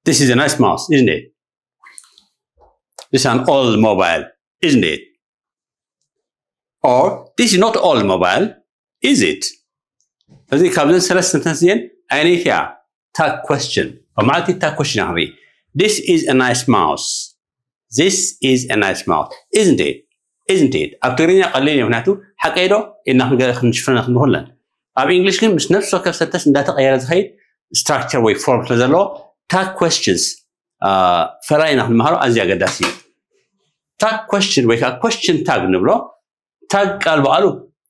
This is a nice mouse, isn't it? This is an old mobile, isn't it? Or this is not old mobile, is it? እዚ ካብዘን ሰለስተ sentence እየን ኣየነይቲ እያ tag question? ኣብ መዓልቲ tag question እያ ክንርኢ። This is a nice mouse. This is a nice mouse, isn't it? Isn't it? ኣብ ትግርኛ ቀሊል እዩ፣ ምክንያቱ ሓቀይ ዶ ኢልና ክንገ- ክንሽፍነ ክንኩለን። ኣብ እንግሊሽ ግን ምስ ነፍሲ ወከፍ sentence እንዳተቀየረ ዝኸይድ structure ወይ form ስለ ዘለዎ tag questions ፈላይ ኢና ክንመሃሮ ኣዝዩ ኣገዳሲ እዩ። Tag question ወይ ከዓ question tag ንብሎ። Tag ቃል ብቃሉ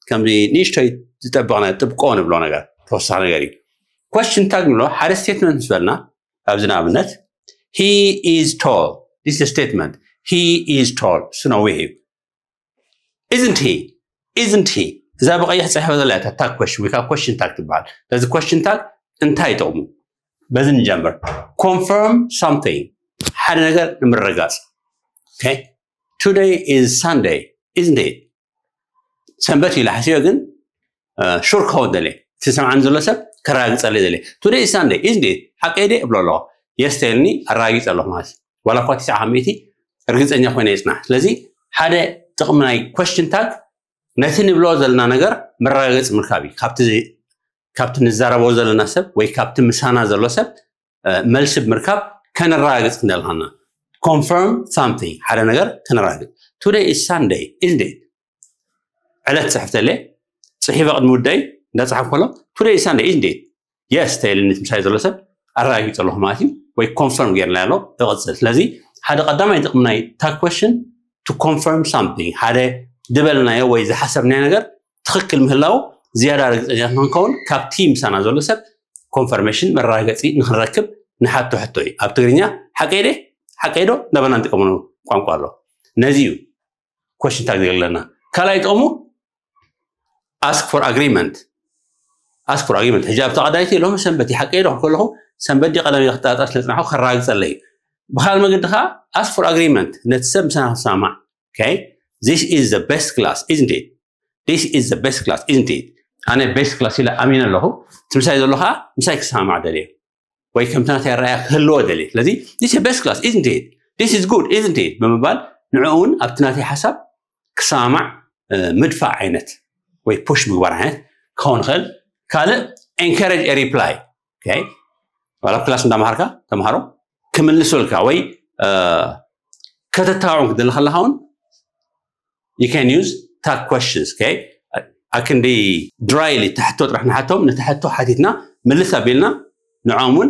ከምዚ ንእሽቶይ ዝጠበቕ ናይ ጥብቆ ንብሎ ነገር ተወሳኺ ነገር እዩ። Question tag ንብሎ ሓደ statement ምስ በልና ኣብዚ ንኣብነት he is tall, this is a statement, he is tall፣ እሱ ነዊሕ እዩ። Isn't he? Isn't he? እዛ ብቐይሕ ፅሕፈ ዘላ እታ tag question ወይ ከዓ question tag ትበሃል። ስለዚ question tag እንታይ ይጠቕሙ? በዚ ንጀምር። Confirm something፣ ሓደ ነገር ንምርጋፅ። Okay? Today is Sunday, isn't it? ሰንበት ኢለ ሓሲበ ግን ሹር ክኸውን ደልየ፣ እቲ ዝሰምዓኒ ዘሎ ሰብ ከረጋግፀለይ ደልየ። Today is Sunday, isn't it? ሓቀይ ደ እብሎ ኣለኹ። የስ ተልኒ ኣረጋጊፀ ኣለኹ ማለት እዩ። ዋላ እኳ ትስዓ ካብ ሚእቲ እርግፀኛ ኮይነ ይፅናሕ። ስለዚ ሓደ ጥቕሚ ናይ question tag ነቲ ንብሎ ዘለና ነገር መረጋገፂ ምርካብ እዩ። ካብቲ ካብቲ ንዛረቦ ዘለና ሰብ ወይ ካብቲ ምሳና ዘሎ ሰብ መልሲ ብምርካብ ከነረጋግፅ ክንደልኻና። Confirm something፣ ሓደ ነገር ከነረጋግፅ። Today is Sunday, isn't it? ዕለት ፅሕፍተለ ፅሒፈ ቅድሚ ውደይ እንዳፅሓፍ ከሎ Today is Sunday, isn't it? የስ ተይልኒ ምሳይ ዘሎ ሰብ ኣረጋጊፀ ኣለኹ ማለት እዩ። ወይ confirm ጌርና ኣሎ እቕፅል። ስለዚ ሓደ ቀዳማይ ጥቕሚ ናይ tag question to confirm something፣ ሓደ ዝበልናዮ ወይ ዝሓሰብናዮ ነገር ትኽክል ምህላው ዝያዳ ርግፀኛ ንክንከውን ካብቲ ምሳና ዘሎ ሰብ confirmation መረጋገፂ ንክንረክብ ንሓቶ ሕቶ እዩ። ኣብ ትግርኛ ሓቀይ ደ ሓቀይ ዶ እንዳበልና ንጥቀመሉ ቋንቋ ኣሎ። ነዚ እዩ question tag ዝገለና። ካልኣይ ጥቕሙ ask for agreement። Ask for agreement። ሕጂ ኣብታ ቀዳይቲ ሎሚ ሰንበት እዩ ሓቀይ ዶ ከለኹ ሰንበት ድዩ ቀዳም ኢለ ክጠራጠር ስለ ዝፀናሕኩ ከረጋግፀለይ እዩ። ብካል መገዲ ከዓ ask for agreement፣ ነቲ ሰብ ምሳና ክሰማማዕ። Okay? This is the best class, isn't it? This is the best class, isn't it? ኣነ best class ኢለ ኣሚነ ኣለኹ። እቲ ምሳይ ዘሎ ከዓ ምሳይ ክሰማማዕ ደልየ ወይ ከምቲ ናተይ ኣረኣያ ክህልዎ ደልየ። ስለዚ this is best class, isn't it? This is good, isn't it? ብምባል ንዕኡ እውን ኣብቲ ናተይ ሓሳብ ክሰማማዕ ምድፋዕ ዓይነት ወይ push ምግባር ዓይነት ክኸውን ይኽእል። ካልእ encourage a reply። Okay? ዋላ ኣብ ክላስ እንዳምሃርካ ተምሃሮ ክምልሱልካ ወይ ከተተባብዖም ክደሊ ከለካ እውን you can use tag questions። Okay? ኣክንዲ dryly ተሕቶ ጥራሕ ንሓቶም፣ ነቲ ሕቶ ሓቲትና ምልስ ኣቢልና ንዖም እውን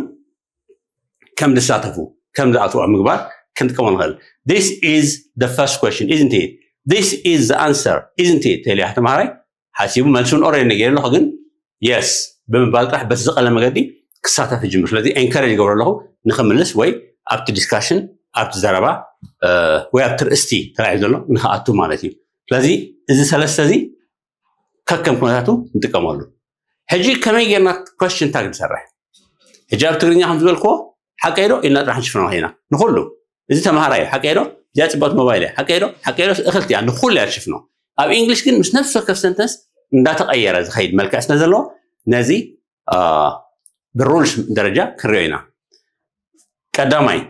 ከም ዝሳተፉ ከም ዝኣትዎ ምግባር ክንጥቀሞ ንኽእል። This is the first question, isn't it? This is the answer, isn't it? ተልያ ተምሃራይ ሓሲቡ መልሱን already ነጊረ ኣለኹ፣ ግን yes ብምባል ጥራሕ በቲ ዝቐለ መገዲ ክሳተፍ ይጅምር። ስለዚ encourage ይገብሮ ኣለኹ ንክምልስ ወይ ኣብቲ discussion፣ ኣብቲ ዘረባ ወይ ኣብቲ ርእስቲ ተላዒሉ ዘሎ ንክኣቱ ማለት እዩ። ስለዚ እዚ ሰለስተ እዚ ከከም ኩነታቱ ንጥቀመሉ። ሕጂ ከመይ ጌርና question tag ንሰርሕ? ሕጂ ኣብ ትግርኛ ከም ዝበልክዎ ሓቀይ ዶ ኢልና ጥራሕ ንሽፍኖ ኢና ንኩሉ። እዚ ተምሃራይ ሓቀይ ዶ? እዚኣ ፅብቕቲ ሞባይል እያ ሓቀይ ዶ? ሓቀይ ዶ? እኽልቲ እያ ንኩሉ እያ ትሽፍኖ። ኣብ እንግሊሽ ግን ምስ ነፍሲ ወከፍ sentence እንዳተቐየረ ዝኸይድ መልክዕ ስለ ዘለዎ ነዚ ብሩልስ ደረጃ ክንሪኦ ኢና። ቀዳማይ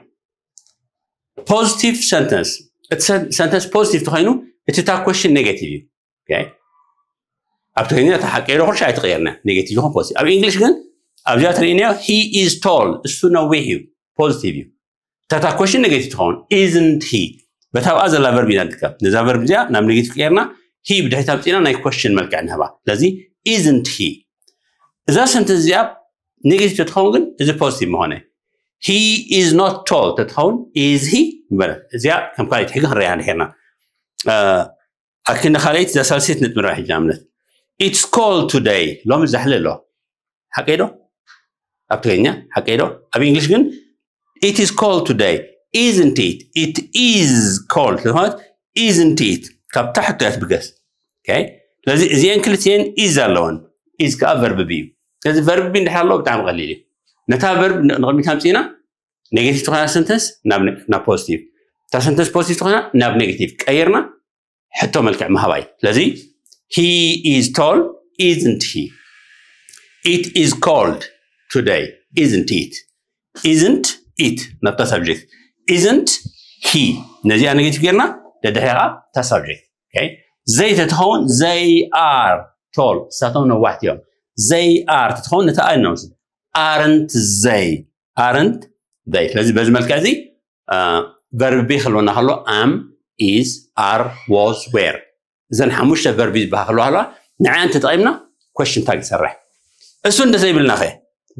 positive sentence። እቲ sentence positive ተኮይኑ እቲ tag question negative እዩ። Okay? ኣብ ትግርኛ እታ ሓቂ ዶ ኩልሻ ኣይትቀየርና negative ይኹን positive። ኣብ እንግሊሽ ግን ኣብዚኣ ትርእይናዮ he is tall፣ እሱ ነዊሕ እዩ፣ positive እዩ። እታ tag question negative ትኸውን isn't he። በታ ኣብኣ ዘላ verb ኢና ንጥቀም። ነዛ verb እዚኣ ናብ negative ቀየርና he ብድሕሪት ኣምፂና ናይ question መልክዕ ንህባ። ስለዚ isn't he። እዛ sentence እዚኣ negative ተትኸውን ግን እዚ positive ምኾነ። He is not tall ተትኸውን is he ምበለ። እዚኣ ከም ካልኣይቲ ሕጊ ክንሪኣ ንድሕርና። ኣክንዲ ካልኣይቲ እዛ ሳልሰይቲ ነጥቢ ንርኣ ሕጂ ንኣብነት it's cold today፣ ሎሚ ዛሕሊ ኣሎ። ሓቀይ ዶ? ኣብ ትግርኛ ሓቀይ ዶ? ኣብ እንግሊሽ ግን it is cold today, isn't it? It is cold ማለት isn't it ካብ ታሕቲ እያ ትብገስ። Okay? ስለዚ እዚአን ክልቲአን is ኣለወን። Is ከዓ verb be እዩ። ስለዚ verb be እንድሕር ኣለዎ ብጣዕሚ ቀሊል እዩ። ነታ verb ንቕድሚት ኣምፂእና negative ዝኾና sentence ናብ positive፣ እታ sentence positive ዝኾና ናብ negative ቀይርና ሕቶ መልክዕ ምሃባይ። ስለዚ he is tall, isn't he? It is cold today, isn't it? Isn't it ናብታ subject isn't he ነዚኣ negative ጌርና ደድሕሪኻ እታ subject okay they ተትኸውን they are tall እሳቶም ነዋሕቲ እዮም they are ተትኸውን ነታ ኣይ ነውስድ aren't they aren't they ስለዚ በዚ መልክዕ እዚ verb ክህልወና ከሎ am is are was were እዘን ሓሙሽተ verb ዝበሃ ከለዋ ከለዋ ንዓን ተጠቒምና question tag ይሰርሕ እሱ እንደ ዘይብልና ኸ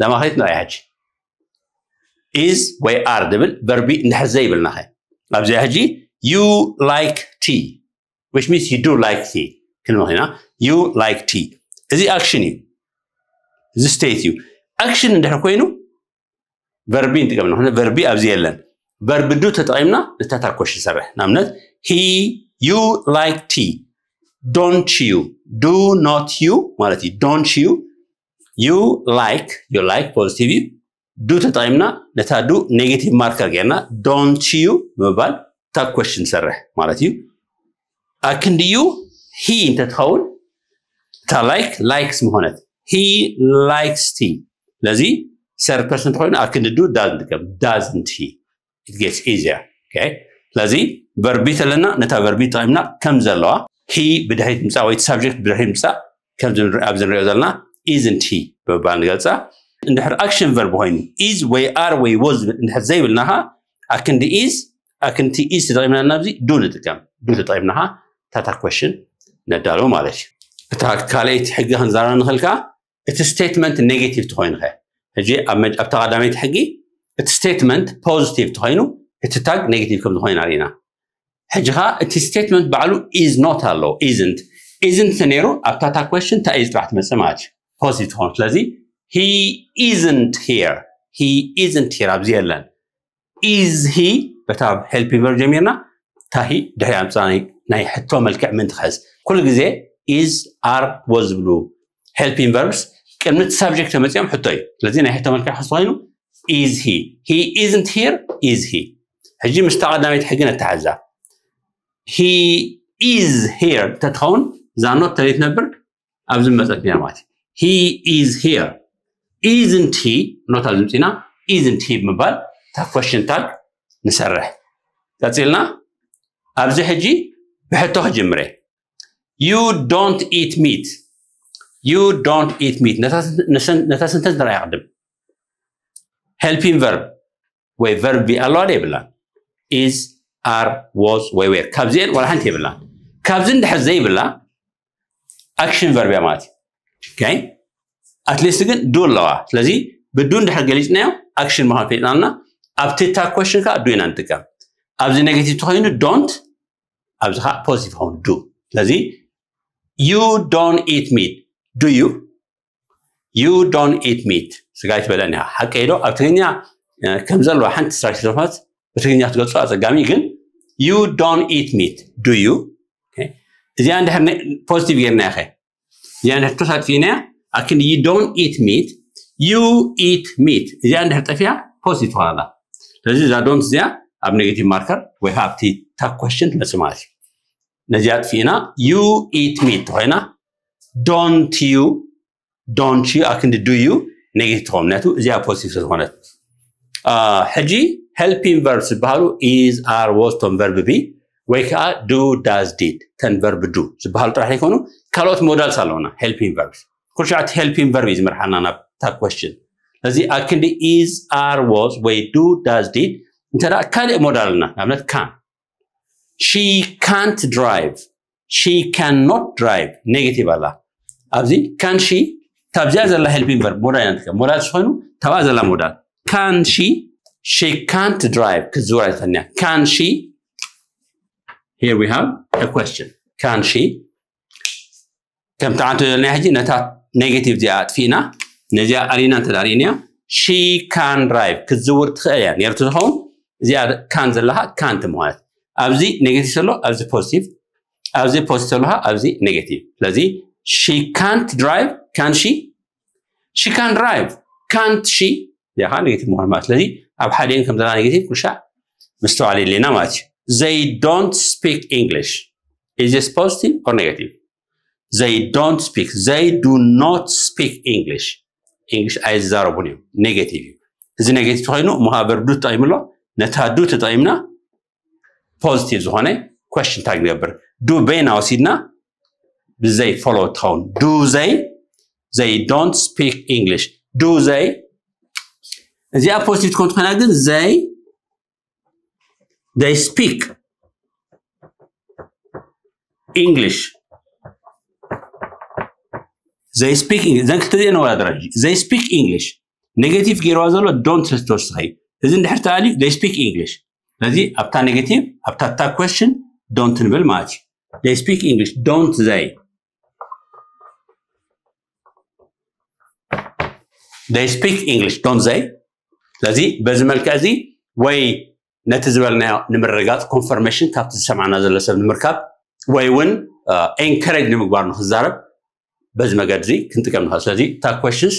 ዳማኸት ንሪኣ ሕጂ is ወይ are ድብል verb እንድሕር ዘይብልና ኸ ኣብዚኣ ሕጂ you like tea which means you do like tea ክንመኺና you like tea እዚ action እዩ እዚ state እዩ action እንድሕር ኮይኑ verb ንጥቀም ንኾነ verb ኣብዚ የለን verb do ተጠቒምና ንታታ question ሰርሕ ንኣብነት he you like tea don't you do not you ማለት እዩ don't you you like you like positive እዩ do ተጠቒምና ነታ do negative marker ጌርና don't you ምባል እታ question ሰርሕ ማለት እዩ ኣክንድዩ he እንተትኸውን እታ like likes ምኾነት he likes tea ስለዚ third person ተኮይኑ ኣክንዲ do does ንጥቀም doesn't he it gets easier okay ስለዚ verb ተለና ነታ verb ተጠቒምና ከም ዘለዋ he ብድሕሪት ምፃእ ወይ subject ብድሕሪት ምፃእ ከምዚ ኣብዚ ንሪኦ ዘለና isn't he ብምባል ንገልፃ እንድሕር action verb ኮይኑ is ወይ are ወይ was ዝብል እንድሕር ዘይብልና ኸዓ ኣክንዲ is ኣክንቲ is ተጠቒምና ናብዚ do ንጥቀም do ተጠቒምና ኸዓ ታታ question ነዳሉ ማለት እዩ እታ ካልኣይቲ ሕጊ ክንዛረብ ንኽእል ከዓ እቲ statement negative ተኾይኑ ኸ ሕጂ ኣብታ ቀዳመይቲ ሕጊ እቲ statement positive ተኾይኑ እቲ tag negative ከም ዝኾይኑ ኣርእና ሕጂ ኸዓ እቲ statement ባዕሉ is not ኣለዎ isn't isn't ተነይሩ ኣብታ question እታ is ጥራሕ ትመፅእ ማለት እዩ positive ትኾኑ ስለዚ he isn't here he isn't here ኣብዚ የለን is he በታ helping verb ጀሚርና እታ he ድሕሪ ኣምፃ ናይ ሕቶ መልክዕ ምን ትኸዝ ኩሉ ግዜ is are was ዝብሉ helping verbs ቅድሚ subject ተመፂኦም ሕቶ እዩ ስለዚ ናይ ሕቶ መልክዕ ክስ ኮይኑ is he he isn't here is he ሕጂ ምስታ ቀዳመይቲ ሕጊ ነተሓዛ he is here ተትኸውን እዛ not ተለይ ትነብር ኣብዚ መፀት ኢና ማለት he is here isn't he not ኣብዚ ምፅና isn't he ብምባል እታ question tag ንሰርሕ ቀፂልና ኣብዚ ሕጂ ብሕቶ ክጅምረ you don't eat meat you don't eat meat ነታ sentence ንርኣያ ቅድም helping verb ወይ verb ኣለዋ ዶ የብላን is are was ወይ were ካብዚአን ዋላ ሓንቲ የብላን ካብዚ እንድሕር ዘይብላ action verb እያ ማለት እዩ at least ግን do ኣለዋ ስለዚ ብ do እንድሕር ገሊፅናዮ action ምዃን ፈሊጥናልና ኣብቲ እታ question ከዓ do ኢና ንጥቀም ኣብዚ negative ተኮይኑ don't ኣብዚ ከዓ positive ይኸውን do ስለዚ you don't eat meat do you you don't eat meat ስጋ ኣይትበልዕን ኢኻ ሓቀይ ዶ ኣብ ትግርኛ ከም ዘለዋ ሓንቲ ስራሕ ስለዝኾነት ብትግርኛ ክትገልጾ ኣፀጋሚ ግን you don't eat meat do you እዚኣ እንድሕር positive ጌርና ኢኸ እዚኣ እንድሕር ተሳጥፊና ኣክን you don't eat meat you eat meat እዚኣ እንድሕር ጠፊያ positive ትኾናላ ስለዚ እዛ don't እዚኣ ኣብ negative marker ወይ ኣብቲ tag question ትመፅእ ማለት እዩ ነዚኣ ኣጥፊእና you eat meat ተኮይና don't you don't you ኣክንዲ do you negative ትኸውን ምክንያቱ እዚኣ positive ስለዝኾነት ሕጂ helping verbs ዝበሃሉ is are was ቶም verb ቢ ወይ ከዓ do does did ተን verb do ዝበሃሉ ጥራሕ ዘይኮኑ ካልኦት modals ኣለውና helping verbs ኩሉ ሸዓቲ helping verb እዩ ዝመርሓና ናብ እታ question ስለዚ ኣክንዲ is are was ወይ do does did እንተ ካልእ modal ና ንኣብነት can she can't drive she cannot drive negative ኣላ ኣብዚ can she ታብዚኣ ዘላ helping verb modal ኢና ንጥቀም modal ዝኾይኑ ታብኣ ዘላ modal can she she can't drive ክትዝውር ኣይትኽእልንያ can she here we have a question can she ከም ትዓንቶ ዘለና ሕጂ ነታ negative እዚኣ ኣጥፊእና ነዚኣ ኣሪና እንተ ርኢናያ she can drive ክትዝውር ትኽእል እያ ነርቱ ዝኸውን እዚኣ can ዘለካ can't ምዃነት ኣብዚ negative ዘሎ ኣብዚ positive ኣብዚ positive ዘለካ ኣብዚ negative ስለዚ she can't drive can she she can drive can't she እዚኣ ከዓ negative ምዃን ማለት ስለዚ ኣብ ሓደን ከም ዘላ negative ኩሻ ምስተዋል የድልየና ማለት እዩ they don't speak English is this positive or negative they don't speak they do not speak English English ኣይዛረቡን እዮም negative እዩ እዚ negative ኮይኑ እሞ verb do ተጠቂሙ ኣሎ። ነታ do ተጠቂምና positive ዝኾነ question tag ንገብር። Do they ና ወሲድና ብዘይ follow ትኸውን። Do they they don't speak English? Do they እዚኣ positive ትኮን ትኾና ግን they they speak English. They speak English. ዘን ክልተ ዜን ወዳደራ። They speak English. Negative ገይርዋ ዘሎ don't ተወስኸይ። እዚ እንድሕር ተኣልዩ they speak English። ስለዚ ኣብታ negative ኣብታ እታ question don't ንብል ማለት እዩ። They speak English. Don't they? They speak English, don't they? ስለዚ በዚ መልክዕ እዚ ወይ ነቲ ዝበልናዮ ንምርግጋፅ confirmation ካብቲ ዝሰማዕና ዘሎ ሰብ ንምርካብ ወይ እውን encourage ንምግባር ንክዛረብ በዚ መገዲ እዚ ክንጥቀም ንኽእል። ስለዚ እታ questions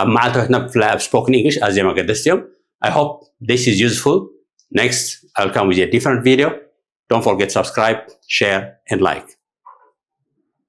ኣብ መዓልታዊ ህይወትና ብፍላይ ኣብ spoken English ኣዝዮም ኣገደስቲ እዮም። I hope this is useful. Next, I'll come with a different video. Don't forget to subscribe, share and like.